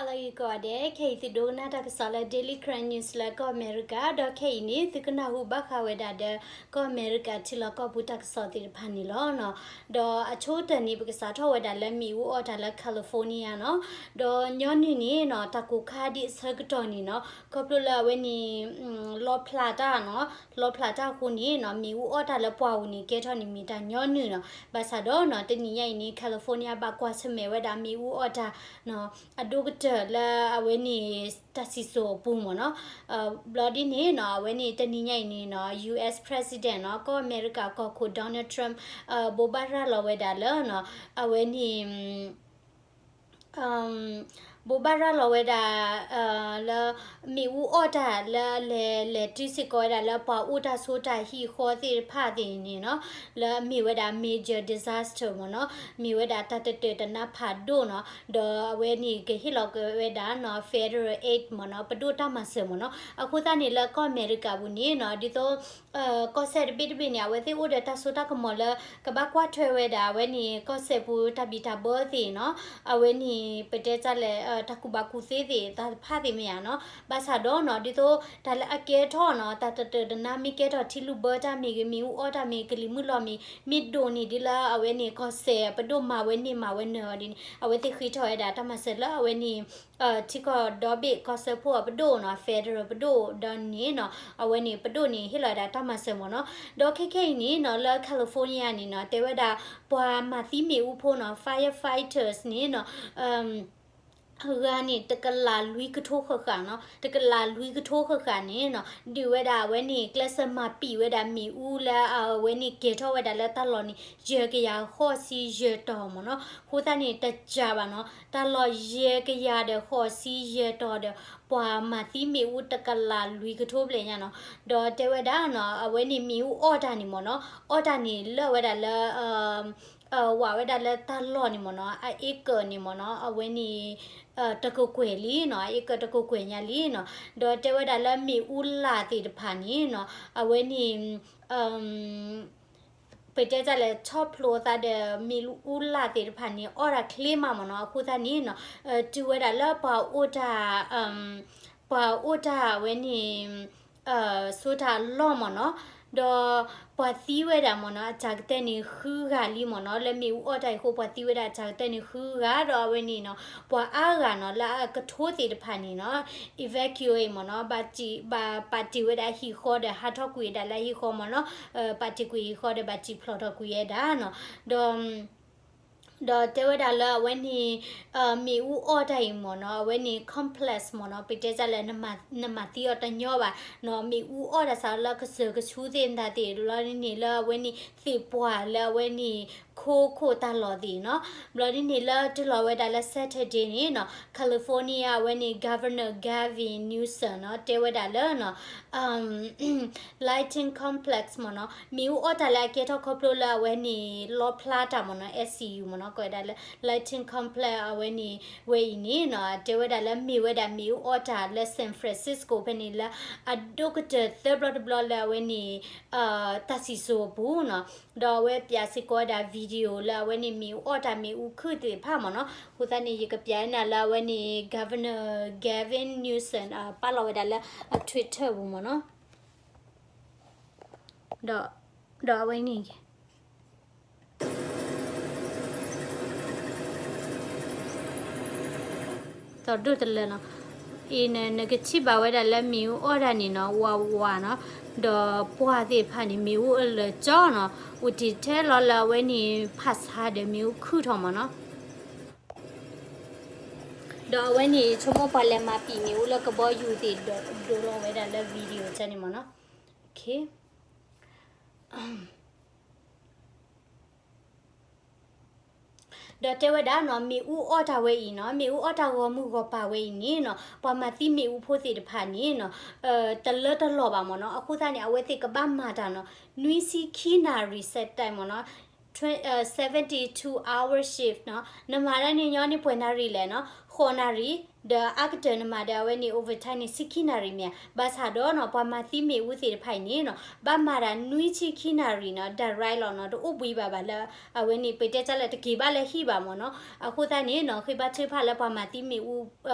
ဂ့ၤကိးဂၤဒဲး, ခဲအံၤသုဒိကနၣ်တၢ်ကစီၣ်လၢ Daily Karen News လၢကီၢ်အမဲရကၤ, ဒီးခဲအံၤန့ၣ် သုကနၢ်ဟူဘၣ်ဃးဝဲဒၣ်ဒီး ကီၢ်အမဲရကၤထံလီၢ်ကီၢ်ပူၤတၢ်ကစီၣ်သ့ၣ်တဖၣ်န့ၣ်လီၤ. ဒီးအဆိကတၢၢ်န့ၣ် ပကစးထီၣ်ဝဲဒၣ်လၢမ့ၣ်အူအီၣ်တၢ်လၢ California နီၤ, ဒီးညီနုၢ်န့ၣ်နီၤ တၢ်ကိၢ်ခါဒ်အဆၢကတီၢ်န့ၣ်နီၤ ခီဖျိလၢအဝဲန့ၣ် လီဖျးတၢ်နီၤ, လီဖျးတၢ်အဃိန့ၣ်နီၤ မ့ၣ်အူအီၣ်တၢ်လၢပှၢ်ပူၤန့ၣ် ကဲထီၣ်န့ၣ်မ့ၢ်တၢ်ညီနုၢ်နီၤ. ဘၣ်ဆၣ်ဒီးနီၤ တနံၤညါအံၤန့ၣ် California ဘၣ်ကွၢ်ဆၢၣ်မဲာ်ဝဲဒၣ်မ့ၣ်အူအီၣ်တၢ်နီၤ အဒိၣ်ကတၢၢ်လၢအဝဲန့ၣ် တၢ်စံၣ်စိၤအပူၤမ့ၢ်နီၤ. ဘျီဒ်န့ၣ်နီၤ အဝဲန့ၣ်တနံၤညါအံၤန့ၣ်နီၤ US President နီၤ ကီၢ်အမဲရကၤကီၢ်ခိၣ် Donald Trump ဘိးဘၣ်ရၤလီၤဝဲဒၣ်လၢနီၤ အဝဲန့ၣ် ဘိးဘၣ်ရၤလီၤဝဲဒၣ် လၢ မ့ၣ်အူအီၣ်တၢ်လၢအလဲၤလဲၤတုၤစ့ၢ်ကီးဝဲဒၣ်လၢပှၤအိၣ်တၢ်ဆိးတၢ်ဟံၣ်ဃီသ့ၣ်တဖၣ်သ့ၣ်န့ၣ်နီၤ လၢအမ့ၢ်ဝဲဒၣ် major disaster မ့ၢ်နီၤ, မ့ၢ်ဝဲဒၣ်တၢ်တတၢာ်တနါဖးဒိၣ်နီၤ, ဒီးအဝဲန့ၣ်ကဟ့ၣ်လီၤက့ၤဝဲဒၣ်နီၤ federal aid မ့ၢ်နီၤ, ပဒိၣ်တၢ်မၤစၢၤမ့ၢ်နီၤ. အဃိသတးန့ၣ်လၢကီၢ်အမဲရကၤပူၤန့ၣ်နီၤ ဒ်သိး ကီၢ်စဲၣ်တဘ့ၣ်တဘ့ၣ်န့ၣ် အဝဲသ့ၣ်အိၣ်ဒီးတၢ်စိတၢ်ကမီၤလၢ ကဘၣ်ကွၢ်ထွဲဝဲဒၣ် အဝဲန့ၣ် ကီၢ်စဲၣ်ပူၤတၢ်ဘံၣ်တၢ်ဘၢသ့ၣ်နီၤ, အဝဲန့ၣ် ပတဲတၢ်လဲၣ် တၢ်ကူၣ်ဘၣ်ကူၣ်သ့သ့ၣ် တၢ်တဖၣ်သ့ၣ်မ့ၢ်ဧါနီၤ. ဘၣ်ဆၣ်ဒီးနီၤ ဒ်သိး တၢ်လၢအကဲထီၣ်နီၤ တၢ်တတၢာ်တနါမ့ၢ်ကဲထီၣ် ထံလုၢ်ဘၢတၢ်မ့ၢ်ဂ့ၤ မ့ၣ်အူအီၣ်တၢ်မ့ၢ်ဂ့ၤ ကလံၤမုၢ်လီၤမ့ၢ်ဂ့ၤ မ့ၢ်ဒိၣ်န့ၢ်ဒ်လၢအဝဲန့ၣ် ကီၢ်စဲၣ်ပဒိၣ်မၤဝဲန့ၢ်မၤဝဲနၢၤအီၤဒ်န့ၣ် အဝဲသ့ၣ်ဃ့ထီၣ်ဝဲဒၣ်တၢ်မၤစၢၤလၢအဝဲန့ၣ် ထံကီၢ်ဒီဘ့ၣ်ကီၢ်စၢဖှိၣ်အပဒိၣ်နီၤ federal ပဒိၣ်ဒီးန့ၣ်နီၤ အဝဲန့ၣ်ပဒိၣ်န့ၣ်ဟ့ၣ်လီၤဝဲဒၣ်တၢ်မၤစၢၤမ့ၢ်နီၤ. ဒီးခဲခဲအံၤန့ၣ်နီၤ လၢ California န့ၣ်နီၤ တဲဝဲဒၣ် ပှၤမၤသံမ့ၣ်အူဖိနီၤ firefighters န့ၣ်နီၤ ဂၤန့ၣ် တကလးလွံၢ်ကထိဃၣ်ဃၣ်နီၤ, တကလးလွံၢ်ကထိဃၣ်ဃၣ်န့ၣ်နီၤ ဒုးဝဲဒၣ်အဝဲန့ၣ် ကျဲးစၢးမၤပံာ်ဝဲဒၣ်မ့ၣ်အူလၢအဝဲန့ၣ်ကဲၤထီၣ်ဝဲဒၣ်လၢတၢ်လီၢ်န့ၣ် ယဲၢ်ကယၤဃိးဆံယဲၢ်တီၤမ့ၢ်နီၤ. အဃိသတးန့ၣ် တစှၤဘၣ်နီၤ တၢ်လီၢ်ယဲၢ်ကယၤဒီးဃိးဆံယဲၢ်တီၤဒီး ပှၤမၤသံမ့ၣ်အူတကလးလွံၢ်ကထိဘျဲၣ်ညါနီၤ. ဒီးတဲဝဲဒၣ်နီၤ အဝဲန့ၣ်မ့ၣ်အူအီၣ်တၢ်န့ၣ်မ့ၢ်နီၤ အီၣ်တၢ်န့ၣ်လၢာ်ဝဲဒၣ်လၢ ဝးဝဲဒၣ်လၢတၢ်လီၢ်န့ၣ်မ့ၢ်နီၤ အ acre န့ၣ်မ့ၢ်နီၤ အဝဲန့ၣ် တကကွဲၢ်လံနီၤ အ acre တကကွဲၢ်ညါလံနီၤ. ဒီးတဲဝဲဒၣ်လၢမ့ၣ်အူလၢ်သ့ၣ်တဖၣ်န့ၣ်နီၤ အဝဲန့ၣ် ပတဲတၢ်လဲၣ် ထီၣ်ဖျိသးဒီးမ့ၣ်အူလၢ်သ့ၣ်တဖၣ်န့ၣ် အီၣ်တၢ်ချ့မးမ့ၢ်နီၤ. အဃိသတးန့ၣ်နီၤ တုၤဝဲဒၣ်လၢပှၤအိၣ်တၢ် ပှၤအိၣ်တၢ်ဝဲန့ၣ် ဆိတၢ်အလီၢ်မ့ၢ်နီၤ, ဒီးပှၤသံဝဲဒၣ်မ့ၢ်နီၤ အစှၤကတၢၢ်န့ၣ်ဃုဂၤလံမ့ၢ်နီၤ, လၢမ့ၣ်အူအီၣ်တၢ်အံၤအဃိ ပှၤသံဝဲဒၣ်အစှၤကတၢၢ်န့ၣ်ဃုဂၤ ဒီးအဝဲန့ၣ်နီၤ ပှၤအါဂၤနီၤ လၢအကထိသ့ၣ်တဖၣ်န့ၣ်နီၤ evacuate မ့ၢ်နီၤ ဘၣ်ပာ်တ့ၢ်ဝဲဒၣ်ဟံၣ်ဃီဒီးဟးထီၣ်ကွံာ်ဝဲဒၣ်လၢဟံၣ်ဃီမ့ၢ်နီၤ, ပာ်တ့ၢ်ကွံာ်ဟံၣ်ဃီဒီးဘၣ်စံၣ်ဖျိးထီၣ်ကွံာ်ဝဲဒၣ်နီၤ, ဒီး ဒီးတဲဝဲဒၣ်လၢအဝဲန့ၣ် မ့ၣ်အူအီၣ်တၢ်အံၤမ့ၢ်နီၤ အဝဲန့ၣ် complex မ့ၢ်နီၤ ပတဲတၢ်လၢ နမၤသံအီၤတညီဘၣ်နီၤ မ့ၣ်အူအီၣ်တၢ်စးလၢကစၢၢ်ကဆူသ့ၣ်နသ့ၣ်လီၤန့ၣ် လၢအဝဲန့ၣ် သ့ၣ်ပှၢ်လၢအဝဲန့ၣ် ခိခိၣ်တၢ်လီၢ်သ့ၣ်နီၤ, ဘျီဒ်န့ၣ်လၢတုၤလီၤဝဲဒၣ်လၢ Saturday န့ၣ်နီၤ California အဝဲန့ၣ် Governor Gavin Newsom နီၤ တဲဝဲဒၣ်လၢ Lighting Complex မ့ၢ်နီၤ မ့ၣ်အူအီၣ်တၢ်လၢအကဲထီၣ်ခီဖျိလၢအဝဲန့ၣ် လီဖျါတၢ်မ့ၢ်နီၤ SCU မ့ၢ်နီၤ ကိးဝဲဒၣ်လၢ Lighting Complex အဝဲန့ၣ် ဝဲအံၤန့ၣ်နီၤ တဲဝဲဒၣ်လၢမ့ၢ်ဝဲဒၣ်မ့ၣ်အူအီၣ်တၢ်လၢ San Francisco ဖဲန့ၣ်လၢ အဒိၣ်ကတၢၢ်သၢဘျီတဘျီလၢအဝဲန့ၣ် တၢ်စံၣ်စိၤအပူၤနီၤ ဒီးအဝဲပၠးစ့ၢ်ကီးဝဲဒၣ် video လၢအဝဲန့ၣ်မ့ၣ်အူအီၣ်တၢ်မ့ၣ်အူခုၣ်သ့ၣ်တဖၣ်မ့ၢ်နီၤ, အဃိသတးန့ၣ် ယကပၠးနၤလၢအဝဲန့ၣ် Governor Gavin Newsom ပာ်လီၤဝဲဒၣ်လၢအ Twitter ပူၤမ့ၢ်နီၤ, ဒီးအဝဲန့ၣ် ဒီးဒိၣ်တလၢနီၤ, အံၤန့ၣ် နကထံၣ်ဘၣ်ဝဲဒၣ်လၢမ့ၣ်အူအီၣ်တၢ်န့ၣ်နီၤ ဝးဝးနီၤ, ဒီးပှၢ်သ့ၣ်တဖၣ်န့ၣ် မ့ၣ်အူအလၢာ်ကၠီနီၤ, အိၣ်တ့ၢ်ထဲလီၤလၢအဝဲန့ၣ် ဖးဆါဒီးမ့ၣ်အူခုၣ်ထီၣ်မ့ၢ်နီၤ, ဒီးအဝဲန့ၣ် ဆိကမိၣ်ပှၤလဲၤမၤပံာ်မ့ၣ်အူလၢကဘီယူၤသ့ၣ် ဒိးလီၤဝဲဒၣ်လၢ video ကန့ၣ်မ့ၢ်နီၤ, ဒီးတဲဝဲဒၣ်နီၤ မ့ၣ်အူအီၣ်တၢ်ဝဲအံၤနီၤ မ့ၣ်အူအီၣ်တၢ်ဂီၤမုၢ်ဂီၤပၤဝဲအံၤန့ၣ်နီၤ ပှၤမၤသံမ့ၣ်အူဖိသ့ၣ်တဖၣ်န့ၣ်နီၤ တလၢတလီၢ်ဘၣ်မ့ၢ်နီၤ, အဃိသတးန့ၣ် အဝဲသ့ၣ်ကဘၣ်မၤတၢ်နီၤ နွံဆံခံနၣ်ရံၣ် set time မ့ၢ်နီၤ seventy two hour shift နီၤ နမၤတၢ်န့ၣ်ညီန့ၣ်ပှဲၤနၣ်ရံၣ်လဲၣ်နီၤ ဃိးနၣ်ရံၣ် ဒီးအါကတၢၢ်နမၤဒီးအဝဲန့ၣ် overtime န့ၣ် ဆံခံနၣ်ရံၣ်မ့ၢ်ဧါ, ဘၣ်ဆၣ်ဒီးနီၤ ပှၤမၤသံမ့ၣ်အူသ့ၣ်တဖၣ်အံၤန့ၣ်နီၤ ဘၣ်မၤတၢ်နွံဆံခံနၣ်ရံၣ်နီၤ direct လီၤနီၤ တအိၣ်ဘှံးဘၣ်ဘၣ်လၢ အဝဲန့ၣ် ပတဲတၢ်လၢတက့ၤဘၣ်လၢဟံၣ်ဘၣ်မ့ၢ်နီၤ. အဃိသတးန့ၣ်နီၤ ဃ့ဘါထုကဖၣ်လၢပှၤမၤသံမ့ၣ်အူ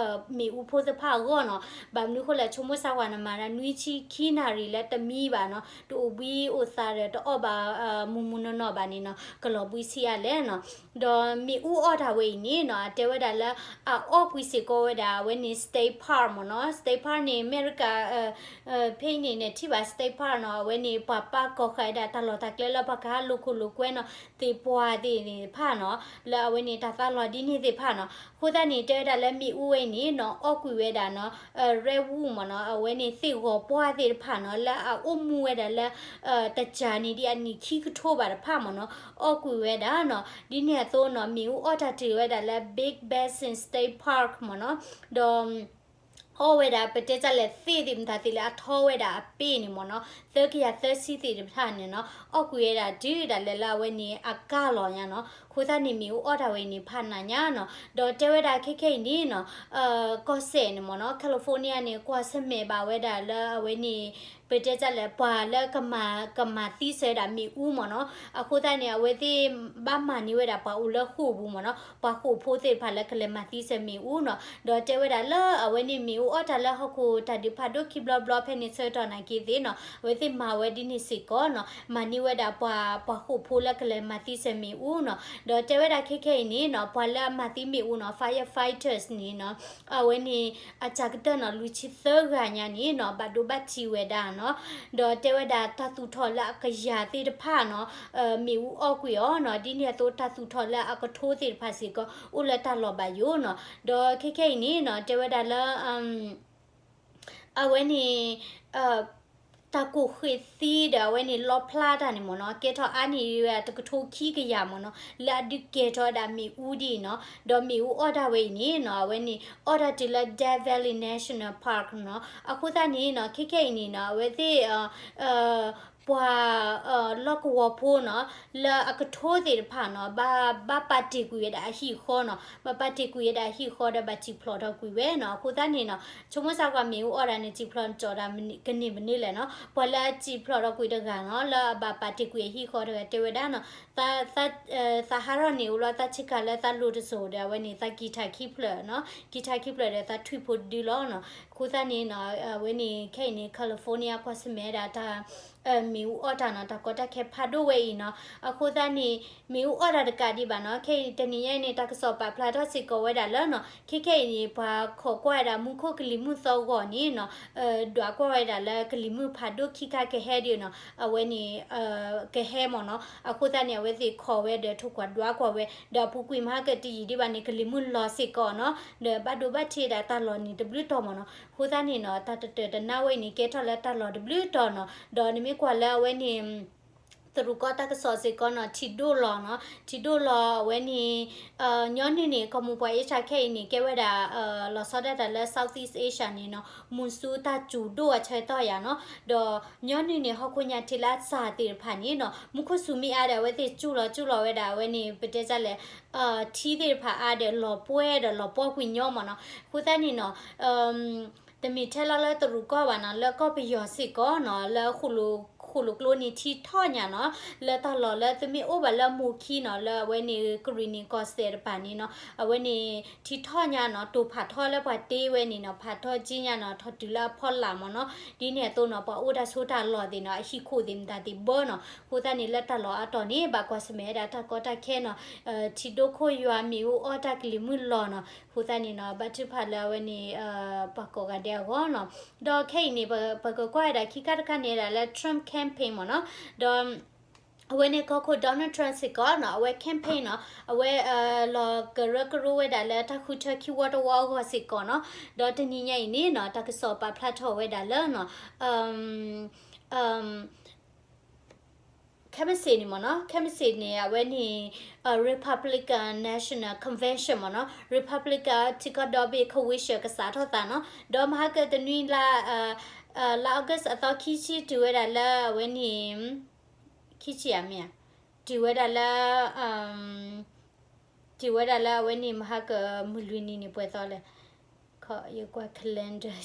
မ့ၣ်အူဖိသ့ၣ်တဖၣ်အဂီၢ်နီၤ. ဘၣ်မနုၤအဃိလဲၣ် ဆိကမိၣ်စၢ်ဝဲနမၤတၢ်နွံဆံခံနၣ်ရံၣ်လၢတမံဘၣ်နီၤ တအိၣ်ဘှံးအိၣ်သါဒီးတအီၣ်ဘၣ် မုၢ်မုၢ်နီၢ်နီၢ်ဘၣ်န့ၣ်နီၤ ကလီၤဘှံးဆံးအါလဲၣ်နီၤ. ဒီးမ့ၣ်အူအီၣ်တၢ်ဝဲအံၤန့ၣ်နီၤ အတဲဝဲဒၣ်လၢ အအီၣ်ကွံာ်စ့ၢ်ကီးဝဲဒၣ် အဝဲန့ၣ် state park မ့ၢ်နီၤ. State park န့ၣ် အမဲရကၤ ဖဲအံၤန့ၣ် နထံၣ်ဘၣ် state park နီၤ အဝဲန့ၣ် ပှၤပာ်ကီၢ်ဃာ်ဝဲဒၣ်တၢ်လီၢ်တၢ်ကျဲလၢပှၤကဟးလိာ်ခိၣ်လိာ်ကွဲနီၤ သ့ၣ်ပှၢ်သ့ၣ်တဖၣ်နီၤ လၢအဝဲန့ၣ်တၢ်သးလီၤဒ်န့ၣ်သ့ၣ်တဖၣ်နီၤ. အဃိသတးန့ၣ် တဲဝဲဒၣ်လၢမ့ၣ်အူဝဲအံၤန့ၣ်နီၤ အီၣ်ကွံာ်ဝဲဒၣ်နီၤ redwood မ့ၢ်နီၤ အဝဲန့ၣ်သ့ၣ်ဂီၤပှၢ်သ့ၣ်တဖၣ်နီၤ လၢအအိၣ်မူဝဲဒၣ်လၢ တကၢ်န့ၣ်ဒ်အနံၣ်ခံကထိဘၣ်တဖၣ်မ့ၢ်နီၤ အီၣ်ကွံာ်ဝဲဒၣ်နီၤ. ဒ်န့ၣ်အသိးနီၤ မ့ၣ်အူအီၣ်တၢ်တုၤဝဲဒၣ်လၢ Big Basin State Park မ့ၢ်နီၤ ဒီး အီၣ်ဝဲဒၣ် ပတဲတၢ်လဲၣ် သ့ၣ်သ့ၣ်မတၤသ့ၣ်လၢအထီဝဲဒၣ်အပ့ၢ်န့ၣ်မ့ၢ်နီၤ သၢကယၤသၢဆံသ့ၣ်တဖၣ်န့ၣ်နီၤ အီၣ်ကွံာ်ဝဲဒၣ်တုၤဒၣ်လဲာ်လၢအဝဲန့ၣ်အကၢ်လီၤညါနီၤ. အဃိသတးန့ၣ် မ့ၣ်အူအီၣ်တၢ်ဝဲအံၤန့ၣ် ဖးနးညါနီၤ. ဒီးတဲဝဲဒၣ်ခဲခဲအံၤန့ၣ်နီၤ ကီၢ်စဲၣ်န့ၣ်မ့ၢ်နီၤ California န့ၣ် ကွၢ်ဆၢၣ်မဲာ်ဘၣ်ဝဲဒၣ်လၢအဝဲန့ၣ် ပတဲတၢ်လဲၣ် ပှၤလၢကမၤ ကမၤသံစၢၤဝဲဒၣ်မ့ၣ်အူမ့ၢ်နီၤ. အဃိသတးန့ၣ် အဝဲသ့ၣ်ဘၣ်မၤန့ၢ်ဝဲဒၣ်ပှၤအိၣ်လၢဃိာ်ပူၤမ့ၢ်နီၤ ပှၤဃိာ်ဖိသ့ၣ်တဖၣ်လၢကလဲၤမၤသံစၢၤမ့ၣ်အူနီၤ. ဒီးတဲဝဲဒၣ်လၢအဝဲန့ၣ်မ့ၣ်အူအီၣ်တၢ်လၢဟီၣ်ခိၣ်တၢ်ဒုးဖးဒိၣ်ခံဘျီဘျီဖဲန့ၣ်ဆၢကတီၢ်နာ်က့သ့ၣ်နီၤ အဝဲသ့ၣ်မၤဝဲဒ်န့ၣ်စ့ၢ်ကီးနီၤ မၤန့ၢ်ဝဲဒၣ်ပှၤ ပှၤဃိာ်ဖိလၢကလဲၤမၤသံစၢၤမ့ၣ်အူနီၤ. ဒီးတဲဝဲဒၣ်ခဲခဲအံၤန့ၣ်နီၤ ပှၤလၢအမၤသံမ့ၣ်အူနီၤ firefighters န့ၣ်နီၤ အဝဲန့ၣ် အစှၤကတၢၢ်နီၤ လွံၢ်ဆံသၢဂၤညါန့ၣ်နီၤ ဘၣ်ဒိဘၣ်ထံးဝဲဒၣ်နီၤ. ဒီးတဲဝဲဒၣ်တၢ်သူၣ်ထီၣ်လၢအကယၤသ့ၣ်တဖၣ်နီၤ မ့ၣ်အူအီၣ်ကွံာ်အီၤနီၤ ဒ်န့ၣ်အသိးတၢ်သူၣ်ထီၣ်လၢအကထိသ့ၣ်တဖၣ်စ့ၢ်ကီး အိၣ်လၢတၢ်လီၢ်ဘၣ်ယိၣ်နီၤ. ဒီးခဲခဲအံၤန့ၣ်နီၤ တဲဝဲဒၣ်လၢ အဝဲန့ၣ် တၢ်ကိၢ်ဃ့ၢ်သံဒီးအဝဲန့ၣ်လီဖျါတၢ်န့ၣ်မ့ၢ်နီၤ ကဲထီၣ်အါန့ၢ်ဝဲတကထိခံကယၤမ့ၢ်နီၤ လၢအဒုးကဲထီၣ်ဝဲဒၣ်မ့ၣ်အူဒ်အံၤနီၤ. ဒီးမ့ၣ်အူအီၣ်တၢ်ဝဲအံၤန့ၣ်နီၤ အဝဲန့ၣ် အီၣ်တၢ်တုၤလၢ Death Valley National Park နီၤ. အဃိသတးန့ၣ်နီၤ ခဲခဲအံၤန့ၣ်နီၤ အဝဲသ့ၣ် ပှၤ လီၢ်ကဝီၤဖိနီၤ လၢအကထိသ့ၣ်တဖၣ်နီၤ ဘၣ် ဘၣ်ပာ်တ့ၢ်ကွံာ်ဝဲဒၣ်အဟံၣ်အဃီနီၤ ဘၣ်ပာ်တ့ၢ်ကွံာ်ဝဲဒၣ်အဟံၣ်အဃီဒီး ဘၣ်စံၣ်ဖျိးထီၣ်ကွံာ်ဝဲနီၤ. အဃိသတးန့ၣ်နီၤ ဆိကမိၣ်စၢ်ကွၢ်မ့ၣ်အူအီၣ်တၢ်န့ၣ် စံၣ်ဖျိးကၠီၣ်တၢ်ကန့ၢ်မနုၤလဲၣ်နီၤ ပှၤလၢအစံၣ်ဖျိးထီၣ်ကွံာ်တဂၤနီၤ လၢအဘၣ်ပာ်တ့ၢ်ကွံာ်အဟံၣ်အဃီတဂၤတဲဝဲဒၣ်နီၤ သးဟးထီၣ်န့ၣ်အိၣ်လီၤ သးဆ့ကၤလၢသးလိၤတစိၤဒီး အဝဲန့ၣ် သးကံၢ်ထၢ်ခံဖျၢၣ်နီၤ ကံၢ်ထၢ်ခံဖျၢၣ်ဒီး သးထွံၣ်ဖိတဒုလီၤနီၤ. အဃိသတးန့ၣ်နီၤ အဝဲန့ၣ် ခဲအံၤန့ၣ် California ကွၢ်ဆၢၣ်မဲာ်ဝဲဒၣ်တၢ် မ့ၣ်အူအီၣ်တၢ်နီၤ တၢ်ကီတၢ်ခဲဖးဒိၣ်ဝဲအံၤနီၤ. အဃိသတးန့ၣ် မ့ၣ်အူအီၣ်တၢ်တကးဒံးဘၣ်နီၤ ခဲအံၤတနံၤညါအံၤန့ၣ် တၢ်ကစီၣ်ပာ်ဖျါထီၣ်စ့ၢ်ကီးဝဲဒၣ်လၢနီၤ ခဲခဲအံၤန့ၣ် ပှၤခိးကွၢ်ဝဲဒၣ်မူခိၣ်ကလံၤမုၢ်သီဂီၤန့ၣ်နီၤ ဒွးကွၢ်ဝဲဒၣ်လၢကလံၤမုၢ်ဖးဒိၣ်ခံခါကဟဲဒ်နီၤ အဝဲန့ၣ် ကဟဲမ့ၢ်နီၤ. အဃိသတးန့ၣ် အဝဲသ့ၣ်ခိးဝဲဒီးထိၣ်ကွၢ်ဒွးကွၢ်ဝဲ ဒီးအပူၤကွံာ်မဟါကတယံာ်ဒံးဘၣ်န့ၣ် ကလံၤမုၢ်လီၤစ့ၢ်ကီးနီၤ ဒီးဘၣ်ဒိဘၣ်ထံးဒၣ်တၢ်လီၢ်န့ၣ်တဘျုးတီၤမ့ၢ်နီၤ. အဃိသတးန့ၣ်နီၤ တၢ်တတၢာ်တနါဝဲအံၤန့ၣ် ကဲထီၣ်လၢတၢ်လီၢ်တဘျုးတီၤနီၤ. ဒီးနမ့ၢ်ကွၢ်လၢအဝဲန့ၣ် တရူးကီၢ်တၢ်ကစီၣ်စ့ၢ်ကီးနီၤ ထံဒိၣ်လီၤနီၤ ထံဒိၣ်လီၤအဝဲန့ၣ် ညီနုၢ်န့ၣ် ကီၢ်မိၢ်ပှၢ်အ့ၡၢခဲအံၤန့ၣ် ကဲဝဲဒၣ် လီၤဆီဒၣ်တၢ်လၢ Southeast Asia န့ၣ်နီၤ မုၢ်ဆူတၢ်စူၤဒိၣ်အဆၢကတီၢ်ယါနီၤ. ဒီးညီနုၢ်န့ၣ် ဟီၣ်ခိၣ်ညါထံးလၢအစှၤသ့ၣ်တဖၣ်န့ၣ်နီၤ မူခိၣ်စူၤမ့ၢ်အါဒီး အဝဲသ့ၣ်စူၤလီၤစူၤလီၤဝဲဒၣ် အဝဲန့ၣ် ပတဲတၢ်လဲၣ် ထံသ့ၣ်တဖၣ်အါဒီးလီၤပှဲၤဒီးလီၤပှီၢ်ကွံာ်ညီမ့ၢ်နီၤ. အဃိသတးန့ၣ်နီၤ တမ့ၢ်ထဲလီၤလၢတရူးကီၢ်ဘၣ်နီၤ လၢကီၢ်ပယီၤစ့ၢ်ကီးနီၤ လၢဃိၣ်လိာ်ကျိန့ၣ်ထံထီၣ်ညါနီၤ လၢတၢ်လီၢ်လၢသုမ့ၢ်အိၣ်ဘၣ်လၢမိၢ်ခံနီၤ လၢအဝဲန့ၣ် ကရံၣ်နံၣ်ကီၢ်စဲၣ်တဖၣ်န့ၣ်နီၤ အဝဲန့ၣ်ထံထီၣ်ညါနီၤ တိၢ်ဖးထီလၢပှၤတ့ဝဲန့ၣ်နီၤ ဖးထီက့ညါနီၤ ထီၣ်တုၤလၢအဖီလာ်မ့ၢ်နီၤ. ဒ်န့ၣ်အသိးနီၤ ပှၤအိၣ်တၢ်ဆိးတၢ်လီၢ်သ့ၣ်နီၤ အဟံၣ်ခိၣ်သ့ၣ်မတၤသ့ၣ်ဘၢနီၤ. အဃိသတးန့ၣ် လၢတၢ်လီၢ်အါတီၤန့ၣ် ဘၣ်ကွၢ်ဆၢၣ်မဲာ်ဝဲဒၣ်တၢ်ကီတၢ်ခဲနီၤ ထံဒိၣ်ခိၣ်ယွၤ မ့ၣ်အူအီၣ်တၢ်ကလံၤမုၢ်လီၤနီၤ. အဃိသတးန့ၣ်နီၤ ဘၣ်ထုကဖၣ်လၢအဝဲန့ၣ် ပှၤကိးဂၤဒဲးအဂီၢ်နီၤ. ဒီးခဲအံၤန့ၣ် ပကကွၢ်ဝဲဒၣ်ခံခါတခါန့ၣ်ဒၣ်လၢ Trump campaign မ့ၢ်နီၤ. ဒီး အဝဲန့ၣ်ကီၢ်ခိၣ် Donald Trump စ့ၢ်ကီးနီၤ အဝဲ campaign နီၤ အဝဲ လီၤကရၢကရိဝဲဒၣ်လၢတၢ်ဃုထၢခံဝီတဝီအဂီၢ်စ့ၢ်ကီးနီၤ. ဒီးတနံၤညါအံၤန့ၣ်နီၤ တၢ်ကစီၣ်ပာ်ဖျါထီၣ်ဝဲဒၣ်လၢနီၤ ခဲမုၢ်ဆ့ၣ်န့ၣ်မ့ၢ်နီၤ ခဲမုၢ်ဆ့ၣ်န့ၣ် အဝဲန့ၣ် Republican National Convention မ့ၢ်နီၤ Republican ထံကီၢ်ဒီဘ့ၣ် convention ကစးထီၣ်သးနီၤ. ဒီးမဟါကတနွံလါ လါ August အသီခံဆံ တုၤဝဲဒၣ်လၢအဝဲန့ၣ် ခံဆံဧါမ့ၢ်ဧါ တုၤဝဲဒၣ်လၢ တုၤဝဲဒၣ်လၢအဝဲန့ၣ် မဟါကမုၢ်လွံၢ်နံၤန့ၣ် ပှဲၤသီလဲၣ် ယကွၢ် calendar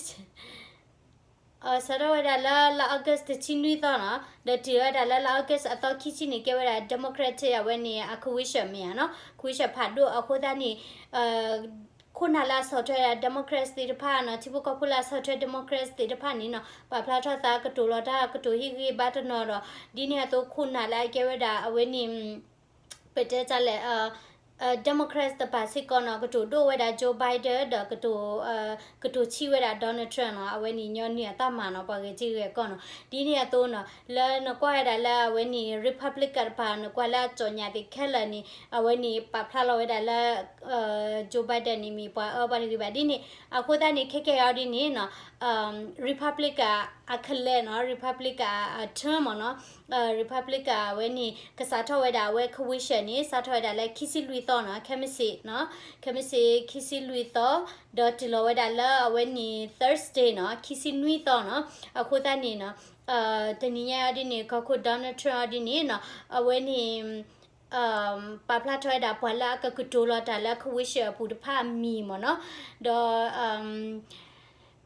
စးထီၣ်ဝဲဒၣ်လၢလါ August တဆံနွံသီနီၤ, ဒီးတုၤဝဲဒၣ်လၢလါ August အသီခံဆံန့ၣ် ကဲဝဲဒၣ် Democratic အဝဲန့ၣ် အ convention မ့ၢ်ဧါနီၤ, convention ဖးဒိၣ်အဃိသတးန့ၣ် ခိၣ်နၢ်လၢအဆီၣ်ထွဲ Democrats သ့ၣ်တဖၣ်နီၤ, ထံဖိကီၢ်ဖိလၢအဆီၣ်ထွဲ Democrats သ့ၣ်တဖၣ်န့ၣ်နီၤ ပာ်ဖျါထီၣ်သးကတိၤလီၤတၢ်ကတိၤဟ့ၣ်ဂံၢ်ဘါတနီၤဒီး ဒ်န့ၣ်အသိးခိၣ်နၢ်လၢအကဲဝဲဒၣ်အဝဲန့ၣ် ပတဲတၢ်လဲၣ် Democrats တပၤစ့ၢ်ကီးနီၤ ကတိၤဒိၣ်ဝဲဒၣ် Joe Biden ဒီး ကတိၤဆံၣ်ဝဲဒၣ် Donald Trump နီၤ, အဝဲန့ၣ်ညီနုၢ်အတၢ်မၤနီၤ ပှၤဂဲၤထံဂဲၤကီၢ်နီၤ, ဒ်န့ၣ်အသိးနီၤ လၢနကွၢ်ဝဲဒၣ်လၢအဝဲန့ၣ် Republican တပၤ နကွၢ်လၢအကၠီၣ်ညါသ့ၣ်ခဲလၢာ်န့ၣ် အဝဲန့ၣ်ပာ်ဖျါလီၤဝဲဒၣ်လၢ Joe Biden န့ၣ်မ့ၢ်ပှၤအၢပှၤတဂ့ၤဘၣ်ဒ်န့ၣ်, အဃိသတးန့ၣ် ခဲကဲအံၤဒ်န့ၣ်နီၤ Republican အကလဲာ်နီၤ Republican အ term မ့ၢ်နီၤ, Republican အဝဲန့ၣ် ကစးထီၣ်ဝဲဒၣ်အဝဲ convention န့ၣ် စးထီၣ်ဝဲဒၣ်လၢခံဆံလွံၢ်သီနီၤ, ခဲမုၢ်ဆ့ၣ်နီၤ, ခဲမုၢ်ဆ့ၣ်ခံဆံလွံၢ်သီ, ဒီးတုၤလီၤဝဲဒၣ်လၢအဝဲန့ၣ် Thursday နီၤ, ခံဆံနွံသီနီၤ, အဃိသတးန့ၣ်နီၤ တနံၤညါအံၤဒ်န့ၣ် ကီၢ်ခိၣ် Donald Trump အံၤဒ်န့ၣ်နီၤ အဝဲန့ၣ် ပာ်ဖျါထီၣ်ဝဲဒၣ်ပှၤလၢအကကတိၤလီၤတၢ်လၢ convention အပူၤတဖၣ်အမံၤမ့ၢ်နီၤ, ဒီး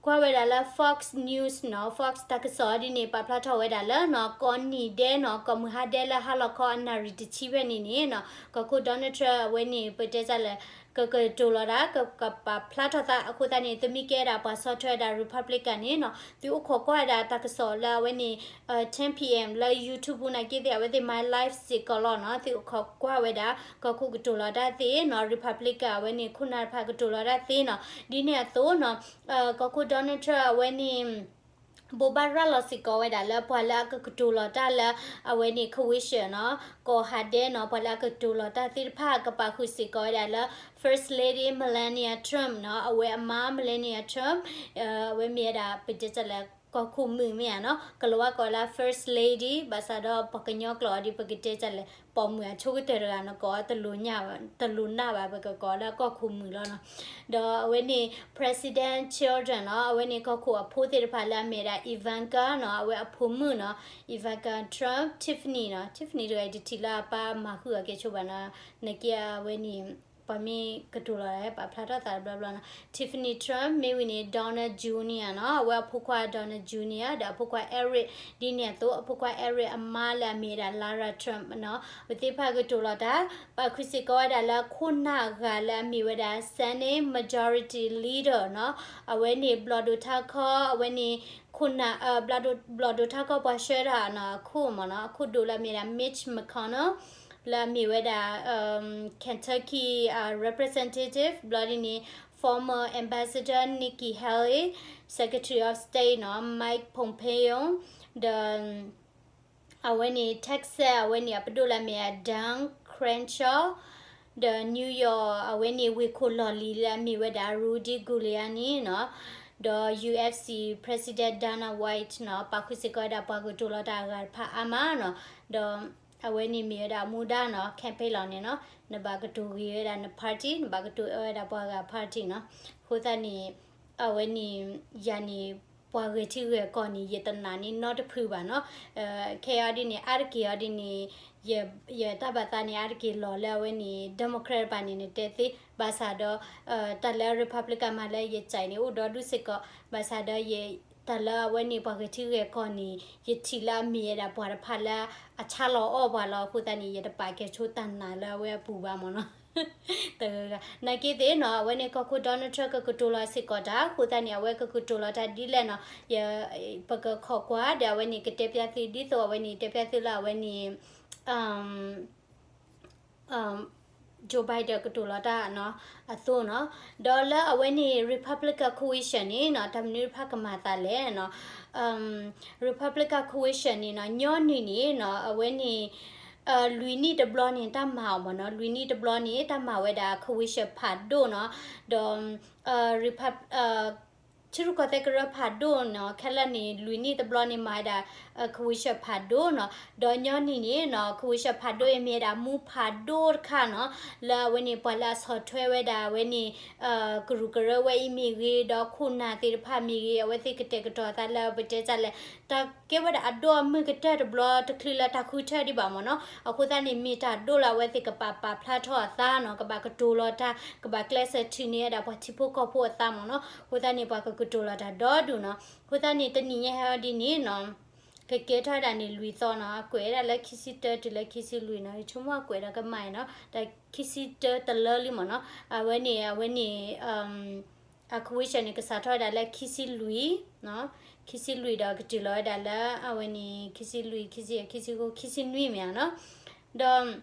ကွၢ်ဝဲဒၣ်လၢ Fox News နီၤ, Fox တၢ်ကစီၣ်အံၤဒ်န့ၣ် ပာ်ဖျါထီၣ်ဝဲဒၣ်လၢနီၤ ကိးနံၤဒဲးနီၤ, ကိးမုၢ်ဟါဒဲးလၢဟါလီၤခီအနၣ်ရံၣ်တဆံဖဲန့ၣ်န့ၣ်နီၤ ကီၢ်ခိၣ် Donald Trump အဝဲန့ၣ် ပတဲတၢ်လဲၣ် ကကတိၤလီၤတၢ် ကပာ်ဖျါထီၣ်သးအဃိသတးန့ၣ် သုမ့ၢ်ကဲဒၣ်ပှၤဆီၣ်ထွဲဝဲဒၣ် Republican န့ၣ်နီၤ သုအိၣ်ခိးကွၢ်ဝဲဒၣ်တၢ်ကစီၣ်လၢအဝဲန့ၣ် ten p.m. လၢ YouTube ပူၤနာ်က့သ့ၣ် အဝဲသ့ၣ်မၤ live စ့ၢ်ကီးလီၤနီၤ, သုအိၣ်ခိးကွၢ်ဝဲဒၣ် ကီၢ်ခိၣ်ကတိၤလီၤတၢ်သ့နီၤ, Republican အဝဲန့ၣ် ခိၣ်နၢ်တဖၣ်ကတိၤလီၤတၢ်သ့နီၤ, ဒ်န့ၣ်အသိးနီၤ ကီၢ်ခိၣ် Donald Trump အဝဲန့ၣ် ဘိးဘၣ်ရၤလီၤစ့ၢ်ကီးဝဲဒၣ်လၢပှၤလၢအကကတိၤလီၤတၢ်လၢ အဝဲန့ၣ် convention နီၤ, ကိးဟါဒဲးနီၤ, ပှၤလၢအကတိၤလီၤတၢ်သ့ၣ်တဖၣ် ကပာ်ဃုာ်စ့ၢ်ကီးဝဲဒၣ်လၢ First Lady Melania Trump နီၤ, အဝဲအမါ Melania Trump အဝဲမ့ၢ်ဝဲဒၣ် ပတဲတၢ်လဲၣ် ကီၢ်ခိၣ်မုၣ်မ့ၢ်ဧါနီၤ, ကလီၤဝါကိးလၢ First Lady ဘၣ်ဆၣ်ဒီးပှၤကညီကျိာ်အံၤဒီး ပကတဲတၢ်လဲၣ် ပိာ်မုၣ်အဆိကတၢၢ်တဂၤနီၤ ကိးတလိၤညါဘၣ်, တလိၤနၢ်ဘၣ် ပကကိးလၢကီၢ်ခိၣ်မုၣ်လီၤနီၤ, ဒီးအဝဲန့ၣ် President Children နီၤ, အဝဲန့ၣ်ကီၢ်ခိၣ်အဖိသ့ၣ်တဖၣ်လၢအမ့ၢ်ဝဲဒၣ် Ivanka နီၤ, အဝဲအဖိမုၣ်နီၤ, Ivanka Trump, Tiffany နီၤ, Tiffany တဂၤအံၤတထံၣ်လၢအပၢ်မၤဃုာ်အီၤကဲဆိဘၣ်နီၤ, နက့အဝဲန့ၣ် ပှၤမ့ၢ်ကတိၤလီၤ ပာ်ဖျါထီၣ်သးတဘျီဘျီနီၤ, Tiffany Trump မ့ၢ်ဝံၤန့ၣ် Donald Junior နီၤ, အဝဲအဖိခွါ Donald Junior ဒီးအဖိခွါ Eric ဒ်န့ၣ်အသိး အဖိခွါ Eric အမါလၢအမ့ၢ်ဝဲဒၣ် Lara Trump နီၤ, အဝဲသ့ၣ်တဖၣ်ကတိၤလီၤတၢ် ပာ်ဃုာ်စ့ၢ်ကီးဝဲဒၣ်လၢခိၣ်နၢ်ဂၤလၢအမ့ၢ်ဝဲဒၣ် Senate Majority Leader နီၤ, အဝဲန့ၣ်ဘျီၣ်ဒိၣ်ထါခီ အဝဲန့ၣ် ခိၣ်နၢ် ဘျီၣ်ဒိၣ်ထါခီပှၤဆှၢတၢ်နီၤ အခိၣ်မ့ၢ်နီၤ အခိၣ်ဒိၣ်လၢအမ့ၢ်ဒၣ် Mitch McConnell လၢအမ့ၢ်ဝဲဒၣ် Kentucky Representative ဘျီဒ်န့ၣ် former Ambassador Nikki Haley, Secretary of State နီၤ Mike Pompeo ဒီး အဝဲန့ၣ် Texas အဝဲန့ၣ် အပဒိၣ်လၢအမ့ၢ် Dan Crenshaw ဒီး New York အဝဲန့ၣ် ဝ့ၢ်ခိၣ်လီၢ်လံၤလၢအမ့ၢ်ဝဲဒၣ် Rudy Giuliani နီၤ, ဒီး U F C President Dana White နီၤ, ပာ်ဃုာ်စ့ၢ်ကီးဝဲဒၣ်ပှၤကတိၤလီၤတၢ်အဂၤတဖၣ်အါမးနီၤ, ဒီးအဝဲန့ၣ်မ့ၢ်ဝဲဒၣ်မူဒါနီၤ campaign လီၤန့ၣ်နီၤ, နဘၣ်ကတိၤဂ့ၤဝဲဒၣ်န party နဘၣ်ကတိၤအၢဝဲဒၣ်ပှၤဂၤ party နီၤ, အဃိသတးန့ၣ် အဝဲန့ၣ် ယၤန့ၣ် ပှၤဂဲၤထံဂဲၤကီၢ်န့ၣ် ယတနာ်န့ၢ်နီတဖုဘၣ်နီၤ, ခဲအံၤဒ်န့ၣ် အါတက့ၢ်အံၤဒ်န့ၣ် ယတၢ်ဘၣ်သးန့ၣ် အါတက့ၢ်လီၤလၢအဝဲန့ၣ် Democrat တပၤန့ၣ် နတဲသ့, ဘၣ်ဆၣ်ဒီး တၢ်လၢ Republican မၤလၢယကၠဲးန့ၣ် အိၣ်ဒီဒူၣ်စ့ၢ်ကီး, ဘၣ်ဆၣ်ဒီးယ တၢ်လၢအဝဲန့ၣ် ပှၤဂဲၤထံဂဲၤကီၢ်န့ၣ် ယထံၣ်လၢအမ့ၢ်ဝဲဒၣ်ပှၤတဖၣ်လၢအဆါလီၤအီၣ်ပှၤလီၤအဃိသတးန့ၣ် ယတပာ်ကဲဆိတၢ်နာ်လၢအဝဲအပူၤဘၣ်မ့ၢ်နီၤ တဂၤဂၤ နာ်က့သ့ၣ်နီၤ အဝဲန့ၣ်ကီၢ်ခိၣ် Donald Trump ကကတိၤလီၤစ့ၢ်ကီးတၢ်အဃိသတးန့ၣ် အဝဲကကတိၤလီၤတၢ်ဒ်လဲၣ်နီၤ, ပကခိးကွၢ်ဒီးအဝဲန့ၣ် ကတဲဖျါသုဒ်သိးအဝဲန့ၣ် တဲဖျါသုလၢအဝဲန့ၣ် Joe Biden ကတိၤလီၤတၢ်အသိးနီၤ, ဒီးလၢအဝဲန့ၣ် Republican Convention န့ၣ်နီၤ တၢ်မနုၤတဖၣ်ကမၤသးလဲၣ်နီၤ, Republican Convention န့ၣ်နီၤ ညီနုၢ်န့ၣ်နီၤ အဝဲန့ၣ် လွံၢ်နံၣ်တဘျီန့ၣ် တၢ်မၤအီၤမ့ၢ်နီၤ, လွံၢ်နံၣ်တဘျီန့ၣ် တၢ်မၤဝဲဒၣ် convention ဖးဒိၣ်နီၤ, ဒီး Repub- ထံရူၢ်ကီၢ်သဲးကရၢဖးဒိၣ်နီၤ ခဲလၢာ်န့ၣ် လွံၢ်နံၣ်တဘျီန့ၣ် မၤဝဲဒၣ် ခဝံၡၢၣ်ဖးဒိၣ်နီၤ. ဒီးညီနုၢ်န့ၣ်နီၤ ခဝံၡၢၣ်ဖးဒိၣ်အံၤမ့ၢ်ဝဲဒၣ်မူဖးဒိၣ်တခါနီၤ လၢအဝဲန့ၣ် ပှၤလၢအဆီၣ်ထွဲဝဲဒၣ်အဝဲန့ၣ် ကရူၢ်ကရၢဝဲအံၤမ့ၢ်ဂ့ၤ ဒီးခိၣ်နၢ်သ့ၣ်တဖၣ်မ့ၢ်ဂ့ၤ အဝဲသ့ၣ်ကတဲာ်ကတီၤအသးလၢပတဲတၢ်လဲၣ် တၢ်ကဲဝဲဒၣ်အဒိၣ်အမုၢ်ကတၢၢ်တဘျီတချုးလၢတၢ်ဃုထၢဒံးဘၣ်မ့ၢ်နီၤ. အဃိသတးန့ၣ် မ့ၢ်တၢ်ဒိၣ်လၢအဝဲသ့ၣ်ကပာ်ပာ်ဖျါထီၣ်အသးနီၤ ကဘၣ်ကတိၤလီၤတၢ် ကဘၣ်ကျဲးစၢးထုးန့ၢ်ဝဲဒၣ်ပှၤထံဖိကီၢ်ဖိအသးမ့ၢ်နီၤ. အဃိသတးန့ၣ် ပှၤကကတိၤလီၤတၢ်ဒီဒူၣ်နီၤ. အဃိသတးန့ၣ် တနံၤညါဟဲအီၤဒ်န့ၣ်နီၤ ကကဲထီၣ်ဝဲဒၣ်န့ၣ်လွံၢ်သီနီၤ အကွဲးဝဲဒၣ်လၢခံဆံတၢတုၤလၢခံဆံလွံၢ်နီၤ ယဆိကမိၣ်အကွဲးဒီးကမၣ်အံၤနီၤ ဒီးခံဆံတၢတလၢလံမ့ၢ်နီၤ. အဝဲန့ၣ် အဝဲန့ၣ် အ convention န့ၣ် ကစးထီၣ်ဝဲဒၣ်လၢခံဆံလွံၢ်, ခံဆံလွံၢ်ဒီးကတုၤလီၤဝဲဒၣ်လၢ အဝဲန့ၣ် ခံဆံလွံၢ်, ခံဆံယဲၢ်, ခံဆံဃိး, ခံဆံနွံမ့ၢ်ဧါနီၤ. ဒီး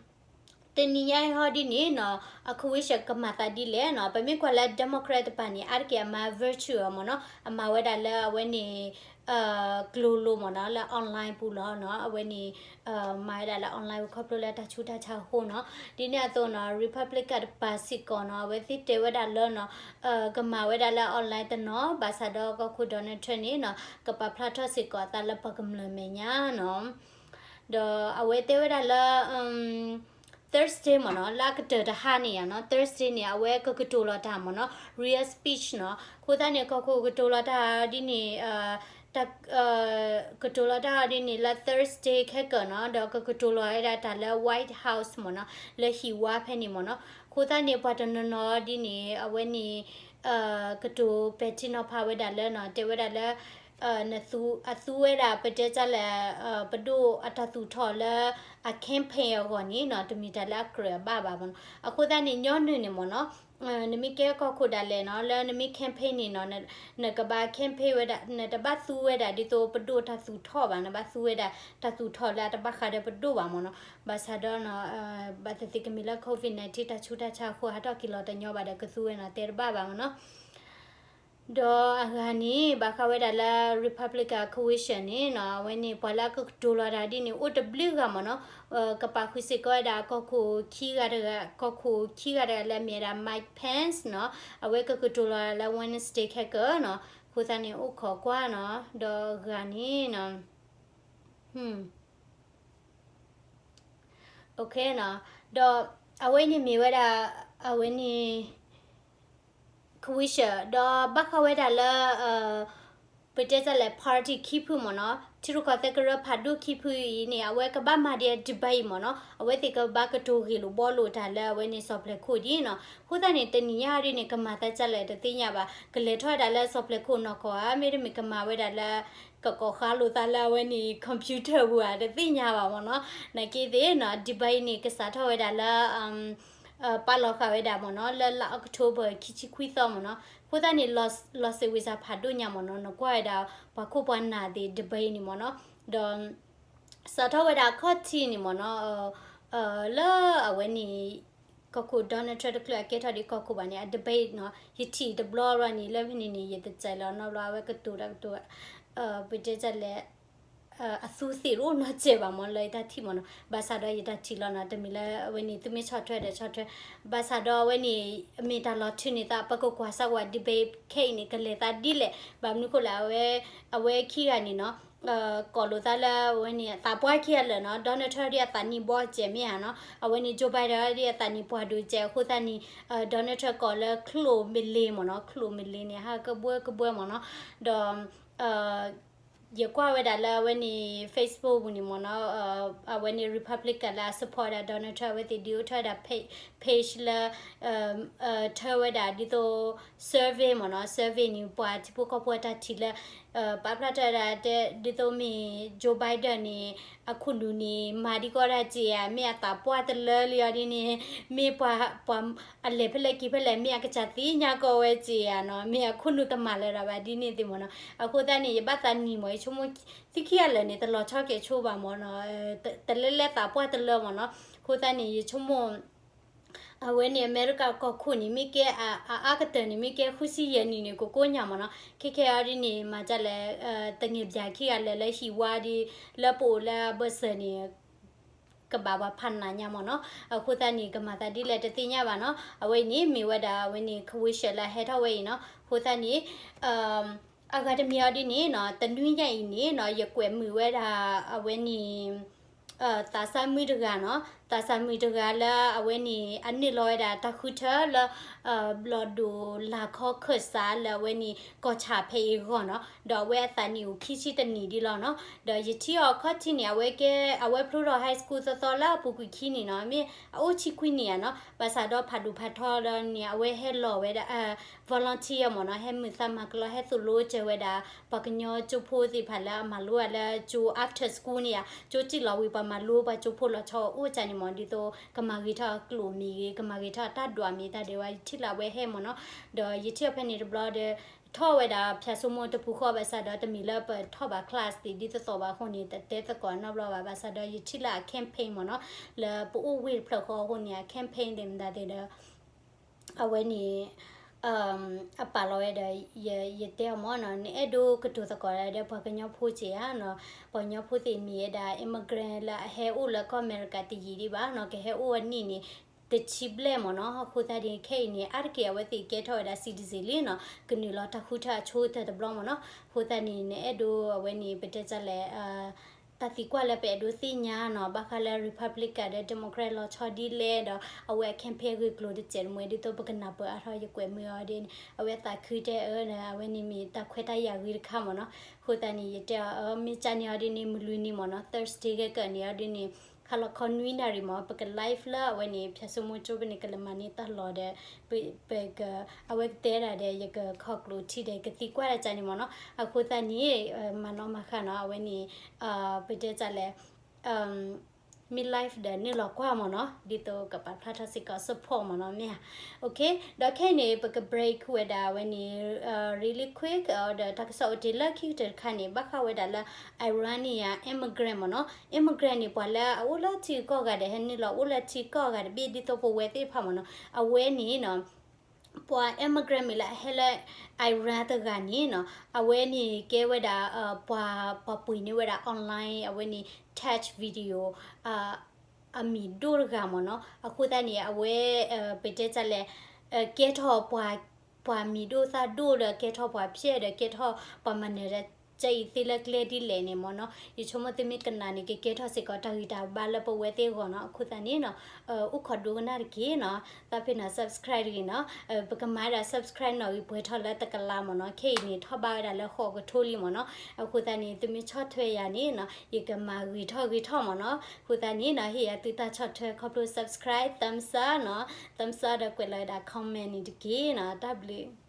တနံၤညါအံၤဟီဒ်န့ၣ်နီၤ အ convention ကမၤသးဒ်လဲၣ်နီၤ. ပမ့ၢ်ကွၢ်လၢ Democrat တပၤန့ၣ် အါတက့ၢ်အမၤ virtual မ့ၢ်နီၤ, အမၤဝဲဒၣ်လၢအဝဲန့ၣ် ကျိၤလိၤမ့ၢ်နီၤ, လၢ online ပူၤလီၤနီၤ. အဝဲန့ၣ် မၤဝဲဒၣ်လၢ online ပူၤခီဖျိလၢတၢ်ဆူးတၢ်ဆါအဃိနီၤ. ဒ်န့ၣ်အသိးနီၤ Republican တပၤစ့ၢ်ကီးနီၤ အဝဲသ့ၣ်တဲဝဲဒၣ်လၢနီၤ ကမၤဝဲဒၣ်လၢ online တနီၤ ဘၣ်ဆၣ်ဒီးကီၢ်ခိၣ် Donald Trump န့ၣ်နီၤ ကပာ်ဖျါထီၣ်စ့ၢ်ကီးအသးလၢပှၤကမျၢၢ်မဲာ်ညါနီၤ. ဒီးအဝဲတဲဝဲဒၣ်လၢ Thursday မ့ၢ်နီၤ, လၢအကတၢၢ်တဟါန့ၣ်ဧါနီၤ, Thursday န့ၣ် အဝဲကကတိၤလီၤတၢ်မ့ၢ်နီၤ, real speech နီၤ. အဃိသတးန့ၣ် ကီၢ်ခိၣ်ကတိၤလီၤတၢ်ဒ်န့ၣ် ကတိၤလီၤတၢ်ဒ်န့ၣ်လၢ Thursday ခဲကၢၢ်နီၤ, ဒီးကကတိၤလီၤဝဲဒၣ်တၢ်လၢ White House မ့ၢ်နီၤ, လၢဟံၣ်ဝါဖဲန့ၣ်မ့ၢ်နီၤ. အဃိသတးန့ၣ် ပှၤတနီၤနီၤဒ်န့ၣ် အဝဲန့ၣ် ကတိၤပဲာ်ထံနီၤဖးဝဲဒၣ်လၢနီၤ, တဲဝဲဒၣ်လၢ အသူဝဲဒၣ် ပတဲတၢ်လဲၣ် ပဒိၣ်အတၢ်သူၣ်ထီၣ်လၢအ campaign အဂီၢ်န့ၣ်နီၤ, တမ့ၢ်တၢ်လၢအကြၢးအဘၣ်ဘၣ်မ့ၢ်နီၤ. အဃိသတးန့ၣ် ညီနုၢ်န့ၣ်မ့ၢ်နီၤ, နမ့ၢ်ကဲကီၢ်ခိၣ်ဒၣ်လဲာ်နီၤ, လၢနမ့ၢ် campaign န့ၣ်နီၤ, နကဘၣ် campaign ဝဲဒၣ်, နတဘၣ်သူဝဲဒၣ်ဒ်သိးပဒိၣ်တၢ်သူၣ်ထီၣ်ဘၣ်, နဘၣ်သူဝဲဒၣ်တၢ်သူၣ်ထီၣ်လၢအတဘၣ်ဃးဒီးပဒိၣ်ဘၣ်မ့ၢ်နီၤ. ဘၣ်ဆၣ်ဒီး ဘၣ်သ့ၣ်သ့ၣ်ကမ့ၢ်လၢ COVID nineteen တၢ်ဆူးတၢ်ဆါအဃိ ဟးထီၣ်က့ၤလီၤတညီဘၣ်ဒီးကသူဝဲနီၤ, တဲတဘၣ်ဘၣ်မ့ၢ်နီၤ. ဒီးအဂၤန့ၣ် ဘၣ်ဃးဝဲဒၣ်လၢ Republican convention န့ၣ်နီၤ, အဝဲန့ၣ် ပှၤလၢအကကတိၤလီၤတၢ်ဒ်န့ၣ် အိၣ်တဘျုးဂၤမ့ၢ်နီၤ, ကပာ်ဃုာ်စ့ၢ်ကီးဝဲဒၣ်ကီၢ်ခိၣ်ခံဂၤတဂၤ, ကီၢ်ခိၣ်ခံဂၤတဂၤလၢအမ့ၢ်ဝဲဒၣ် Mike Pence နီၤ, အဝဲကကတိၤလီၤလၢ Wednesday ခဲကၢၢ်နီၤ, အဃိသတးန့ၣ် အိၣ်ခိးကွၢ်နီၤ, ဒီးအဂၤန့ၣ်နီၤ OK နီၤ, ဒီးအဝဲန့ၣ်မ့ၢ်ဝဲဒၣ် အဝဲန့ၣ် convention ဒီးဘၣ်ဃးဝဲဒၣ်လၢ ပတဲတၢ်လဲၣ် party ခံဖုမ့ၢ်နီၤ, ထံရူၢ်ကီၢ်သဲးကရၢဖးဒိၣ်ခံဖုအံၤန့ၣ် အဝဲကဘၣ်မၤဒ်အ debate မ့ၢ်နီၤ, အဝဲသ့ၣ်ကဘၣ်ကတိၤဂ့ၢ်လိာ်ဘှီလိာ်တၢ်လၢအဝဲန့ၣ်စီၤပျဲခိၣ်ဒ်နီၤ. အဃိသတးန့ၣ် တနံၤညါဒ်န့ၣ် ကမၤသးဒ်လဲၣ်တသ့ၣ်ညါဘၣ်, ကလဲၤထီၣ်ဝဲဒၣ်လၢစီၤပျဲခိၣ်နီၢ်ကီၢ်ဧါ, မ့တမ့ၢ်ကမၤဝဲဒၣ်လၢ ကကိးဃါလိာ်သးလၢအဝဲန့ၣ် computer ပူၤဧါ တသ့ၣ်ညါဘၣ်မ့ၢ်နီၤ. နာ်က့သ့ၣ်နီၤ debate န့ၣ် ကစးထီၣ်ဝဲဒၣ်လၢ ပာ်လီၤဃာ်ဝဲဒၣ်မ့ၢ်နီၤ လၢလါ October ခံဆံခွံသီမ့ၢ်နီၤ. အဃိသတးန့ၣ် လီၤစ့ၣ်ဝံၤစၢ်ဖးဒိၣ်ညါမ့ၢ်နီၤ, နကွၢ်ဝဲဒၣ် ပှၤခိၣ်ပှၤနၢ်သ့ၣ် debate န့ၣ်မ့ၢ်နီၤ, ဒီး စးထီၣ်ဝဲဒၣ်အခီၣ်ထံးန့ၣ်မ့ၢ်နီၤ, လၢအဝဲန့ၣ် ကီၢ်ခိၣ် Donald Trump တချုးအကဲထီၣ်ဒံးကီၢ်ခိၣ်ဘၣ်န့ၣ် အ debate နီၤ, ယထံၣ်တဘျီဘျီန့ၣ် လၢဖဲန့ၣ်န့ၣ် ယတစဲးလီၤနီတဘျီ အဝဲကတိၤတၢ်ကတိၤ ပတဲတၢ်လဲၣ် အသူသ့ၣ်တအိၣ်နီတစဲးဘၣ်မ့ၢ် လၢယတၢ်ထံၣ်မ့ၢ်နီၤ. ဘၣ်ဆၣ်ဒီးယတၢ်ထံၣ်လီၤနီၤ, တမ့ၢ်လၢအဝဲန့ၣ် သုမ့ၢ်ဆီၣ်ထွဲဒီးဆီၣ်ထွဲ, ဘၣ်ဆၣ်ဒီးအဝဲန့ၣ် မ့ၢ်တၢ်လီၤထုးန့ၢ်သး ပကကွၢ်စၢ်ကွၢ် debate ခဲအံၤန့ၣ် ကလဲၤသးဒ်လဲၣ်. ဘၣ်မနုၤဃိလဲၣ် အဝဲ အဝဲခံဂၤန့ၣ်နီၤ ကိးလိာ်သးလၢအဝဲန့ၣ် အသးပှၢ်ခံဂၤလၢာ်နီၤ, Donald Trump ဒ်အသးနံၣ်ဘီစဲးမ့ၢ်ဧါနီၤ, အဝဲန့ၣ် Joe Biden ဒ်အသးနံၣ်ပှၢ်ဒိၣ်စဲးအဃိသတးန့ၣ် Donald Trump ကိးလၢချိၣ်မလ့ၤမ့ၢ်နီၤ, ချိၣ်မလ့ၤန့ၣ် ဟးကဘှၢကဘှၢမ့ၢ်နီၤ, ဒီး ယကွၢ်ဝဲဒၣ်လၢအဝဲန့ၣ် Facebook ပူၤန့ၣ်မ့ၢ်နီၤ, အဝဲန့ၣ် Republican လၢအ support ဒၣ် Donald Trump အဝဲသ့ၣ်ဒုးအိၣ်ထီၣ်ဝဲဒၣ် page လၢ ထၢဝဲဒၣ်ဒ်သိး survey မ့ၢ်နီၤ, survey န့ၣ် ပှၤထံဖိကီၢ်ဖိအတၢ်ထံၣ်လၢ ပာ်ဖျါထီၣ်ဝဲဒၣ်တဲ ဒ်သိးမ့ၢ် Joe Biden န့ၣ် အခိၣ်နူာ်န့ၣ် မၤဒံးကီးဒၣ်စ့ဧါ, မ့ၢ်အသးပှၢ်တလၢလံအီၤဒ်န့ၣ်, မ့ၢ်ပှၤ ပှၤအလဲၤဖဲလဲၣ်က့ၤဖဲလဲၣ် မ့ၢ်အကစၢ်သ့ၣ်ညါကီးဝဲစ့ဧါနီၤ, မ့ၢ်အခိၣ်နူာ်တမၤလၢၤဒၣ်ဘၣ်ဒ်န့ၣ်သ့ၣ်မ့ၢ်နီၤ. အဃိသတးန့ၣ် ယဘၣ်သးနံၤမ့ၢ် ယဆိကမိၣ် သုခံဂၤလၢာ်န့ၣ် တလီၤဆီကဲၤဆိဘၣ်မ့ၢ်နီၤ, တလဲၤလဲၤသးပှၢ်တလၢမ့ၢ်နီၤ. အဃိသတးန့ၣ် ယဆိကမိၣ် အဝဲန့ၣ် အမဲရကၤကီၢ်ခိၣ်န့ၣ် မ့ၢ်ကဲအအါကတၢၢ်န့ၣ် မ့ၢ်ကဲဃုဆံယဲၢ်နံၣ်န့ၣ် ကိးကိးညါမ့ၢ်နီၤ. ခဲခဲအံၤဒ်န့ၣ် မၤဒ်လဲၣ် တငဲၢ်ဘၣ်ခံဂၤလၢာ်လၢဟံၣ်ဝါဒီး လၢပအိၣ်လၢအဘၢၣ်စၢၤန့ၣ် ကဘၣ်ပှၤဖးနးညါမ့ၢ်နီၤ. အဃိသတးန့ၣ် ကမၤသးဒ်လဲၣ်တသ့ၣ်ညါဘၣ်နီၤ. အဝဲအံၤန့ၣ် မ့ၢ်ဝဲဒၣ်အဝဲန့ၣ် ကဝ့ၤရှၢၣ်လၢအဟဲထီၣ်ဝဲအံၤနီၤ. အဃိသတးန့ၣ် အဂၤတမံၤအီၤဒ်န့ၣ်နီၤ, တနွံညါအံၤန့ၣ်နီၤ, ယကွဲးမုာ်ဝဲဒၣ်အဝဲန့ၣ် သးစၢ်မုၣ်တဂၤနီၤ, သးစၢ်မုၣ်တဂၤလၢအဝဲန့ၣ် အနုာ်လီၤဝဲဒၣ်တၢ်ဃုထၢလၢ ဘျီၣ်ဒိၣ်လၤခီခၢၣ်စးလၢအဝဲန့ၣ် ကီၢ်ဆၣ်ဖဲအံၤအဂီၢ်နီၤ, ဒီးအဝဲအသးနံၣ်အိၣ်ခံဆံတနံၣ်ဒ်လီၤနီၤ. ဒီးယထံၣ်အီၤခီၣ်ထံးန့ၣ် အဝဲကဲ အဝဲဖျိထီၣ် high school သီသီလၢအပူၤကွံာ်ခံနံၣ်နီၤ, မ့ၢ်အအိၣ်ဆံခွံနံၣ်ဧါနီၤ, ဘၣ်ဆၣ်ဒီးဖးဒိၣ်ဖးထီဒီးန့ၣ် အဝဲဟဲလီၤဝဲဒၣ် volunteer မ့ၢ်နီၤ, ဟဲမုာ်သးမၤကလီ ဟဲသိၣ်လိစၢၤဝဲဒၣ် ပှၤကညီကၠိဖိသ့ၣ်တဖၣ်လၢအမၤလိအီၤလၢကၠိ after school န့ၣ်ဧါ, ကၠိစံၣ်လီၤဝံၤ ပှၤမၤလိပှၤကၠိဖိလီၤဆီအိၣ်ကၢ်န့ၣ်မ့ၢ် ဒ်သိးကမၤဂ့ၤထီၣ်အကျိာ်မ့ၢ်ဂ့ၤ, ကမၤဂ့ၤထီၣ်အတၢ်ဒွးမ့ၢ်တၢ်ဒဲးဝဲ, ယထံၣ်လၢအဝဲဟဲမ့ၢ်နီၤ. ဒီးယထံၣ်အီၤဖဲန့ၣ်တဘျီဒီး ထီၣ်ဝဲဒၣ်ဖၠၣ်စိမိၤတပူၤဃီ ဘၣ်ဆၣ်ဒီးတမ့ၢ်လၢပထီၣ်ဘၣ် class သ့ၣ်ဒ်သိးသိးဘၣ်အဃိန့ၣ် တတဲသကိးနီတဘျီဘၣ်. ဘၣ်ဆၣ်ဒီးယထံၣ်လၢအ campaign မ့ၢ်နီၤ, လၢပအိၣ်ဝ့ၢ်တဖျၢၣ်ဃီအဃိန့ၣ် အ campaign သ့ၣ်မတၤသ့ၣ်ဒီး အဝဲန့ၣ် အပာ်လီၤဝဲဒီး ယတဲအီၤမ့ၢ်နီၤ, နအဲၣ်ဒိးကတိၤသကိးဒီးပှၤကညီဖိစ့ၢ်ဧါနီၤ, ပှၤကညီဖိသ့ၣ်မ့ၢ်ဝဲဒၣ် immigrant လၢအဟဲအိၣ်လၢကီၢ်အမဲရကၤတယံာ်ဒံးဘၣ်နီၤ, ကဟဲအိၣ်အနံၣ်န့ၣ် တဆံဘျဲၣ်မ့ၢ်နီၤ. အဃိသတးန့ၣ် ခဲအံၤန့ၣ် အါတက့ၢ်အဝဲသ့ၣ်ကဲထီၣ်ဝဲဒၣ် citizen လံနီၤ, ကနုာ်လီၤတၢ်ဃုထၢအဆိကတၢၢ်တဘျီမ့ၢ်နီၤ. အဃိသတးန့ၣ် နအဲၣ်ဒိးအဝဲန့ၣ် ပတဲတၢ်လဲၣ် တၢ်သံကွၢ်လၢပအဲၣ်ဒိးသ့ၣ်ညါနီၤ, ဘၣ်ဃးလၢ Republican ဒီး Democrat လီၤဆီဒ်လဲၣ်ဒီး အဝဲအ campaign ဂ့ၢ်ကျိၤတစဲးတမှဲၤ ဒ်သိးပကနၢ်ပၢၢ်အါထီၣ် ယကွဲးမုာ်အီၤဒ်န့ၣ် အဝဲသးခုတဲအၢဒီး အဝဲန့ၣ်မ့ၢ်တၢ်ခွဲးတၢ်ယာ်ဂ့ၤတခါမ့ၢ်နီၤ. အဃိသတးန့ၣ် ယတဲအီၤ မ့ၢ်ကၢ်န့ၣ်အီၤဒ်န့ၣ် မုၢ်လွံၢ်နံၤမ့ၢ်နီၤ, Thursday ကဲကၢ်န့ၣ်အီၤဒ်န့ၣ် ခးလီၤခီနွံနၣ်ရံၣ်မ့ၢ် ပက live လၢအဝဲန့ၣ် ဖၠၣ်စိမိၤကၠိဖဲန့ၣ် ကလဲၤမၤန့ၢ်တၢ်လီၢ်ဒီး ပက အဝဲကတဲဒၣ်ဒီး ယကခီၣ်ကျိၣ်ထံဒီး ကသံကွၢ်တၢ်ကၢ်န့ၣ်မ့ၢ်နီၤ. အဃိသတးန့ၣ် မၤနီၣ်မၤဃါနီၤ, အဝဲန့ၣ် ပတဲတၢ်လဲၣ် မ့ၢ် live ဒီးနုာ်လီၤကွၢ်မ့ၢ်နီၤ, ဒ်သိးကပာ်ဖျါထီၣ်စ့ၢ်ကီး support မ့ၢ်နီၤ, မ့ၢ်ဧါ. ဒီးခဲအံၤန့ၣ် ပက break ဝဲဒၣ်အဝဲန့ၣ် really quick ဒီးတၢ်ကစီၣ်အိၣ်တ့ၢ်လၢခံကတၢၢ်တခါန့ၣ် ဘၣ်ဃးဝဲဒၣ်လၢ Iran န့ၣ်ဧါ immigrant မ့ၢ်နီၤ, immigrant န့ၣ် ပှၤလၢအအိၣ်လၢထံကီၢ်ဂၤဒီး ဟဲနုာ်လီၤအိၣ်လၢထံကီၢ်ဂၤတဘ့ၣ် ဒ်သိးပဝဲသ့ၣ်တဖၣ်မ့ၢ်နီၤ, အဝဲန့ၣ်နီၤ ပှၤ immigrant မ့ၢ်လၢအဟဲလၢ Iran တဂၤန့ၣ်နီၤ, အဝဲန့ၣ်ကဲဝဲဒၣ် ပှၤ ပှၤပှ့ၤန့ၢ်ဝဲဒၣ် online အဝဲန့ၣ် tech video အမံၤဒိၣ်တဂၤမ့ၢ်နီၤ. အဃိသတးန့ၣ် အဝဲ ပတဲတၢ်လဲၣ် ကဲထီၣ်ပှၤ ပှၤမံၤဒိၣ်သၣ်ဒိၣ်ဒီး ကဲထီၣ်ပှၤဖျဲၣ်ဒီး ကဲထီၣ်ပှၤမၤနၢၤဒီး ကအံၤသ့လၢကျဲဒ်လဲၣ်န့ၣ်မ့ၢ်နီၤ, ယဆိကမိၣ်သုမ့ၢ်ကနၣ်န့ၣ် ကကဲထီၣ်စ့ၢ်ကီးတၢ်ဂံၢ်တၢ်ဘါလၢပဝဲသ့ၣ်အဂီၢ်နီၤ. အဃိသတးန့ၣ်နီၤ အိၣ်ခိးဒိကနၣ်တက့ၢ်နီၤ, သးဖဲနီၤ subscribe တဂ့ၤနီၤ, ပကမၤဒၣ် subscribe နီၣ်ဂံၢ်ပှဲၤထီၣ်လၢတကလးမ့ၢ်နီၤ, ခဲအံၤန့ၣ် ထီၣ်ဘၣ်ဝဲဒၣ်လၢဃိးကထိလံမ့ၢ်နီၤ. အဃိသတးန့ၣ် သုမ့ၢ်ဆီၣ်ထွဲယၤန့ၣ်နီၤ ယကမၤဂ့ၤထီၣ်ဂ့ၤထီၣ်မ့ၢ်နီၤ. အဃိသတးန့ၣ်နီၤ ဟ့ၣ်ယၤသုတၢ်ဆီၣ်ထွဲခီဖျိ subscribe, thumbs up နီၤ, thumbs up ဒီးကွဲးလီၤဝဲဒၣ် comment န့ၣ်တက့ၢ်နီၤ, တၢ်ဘျုး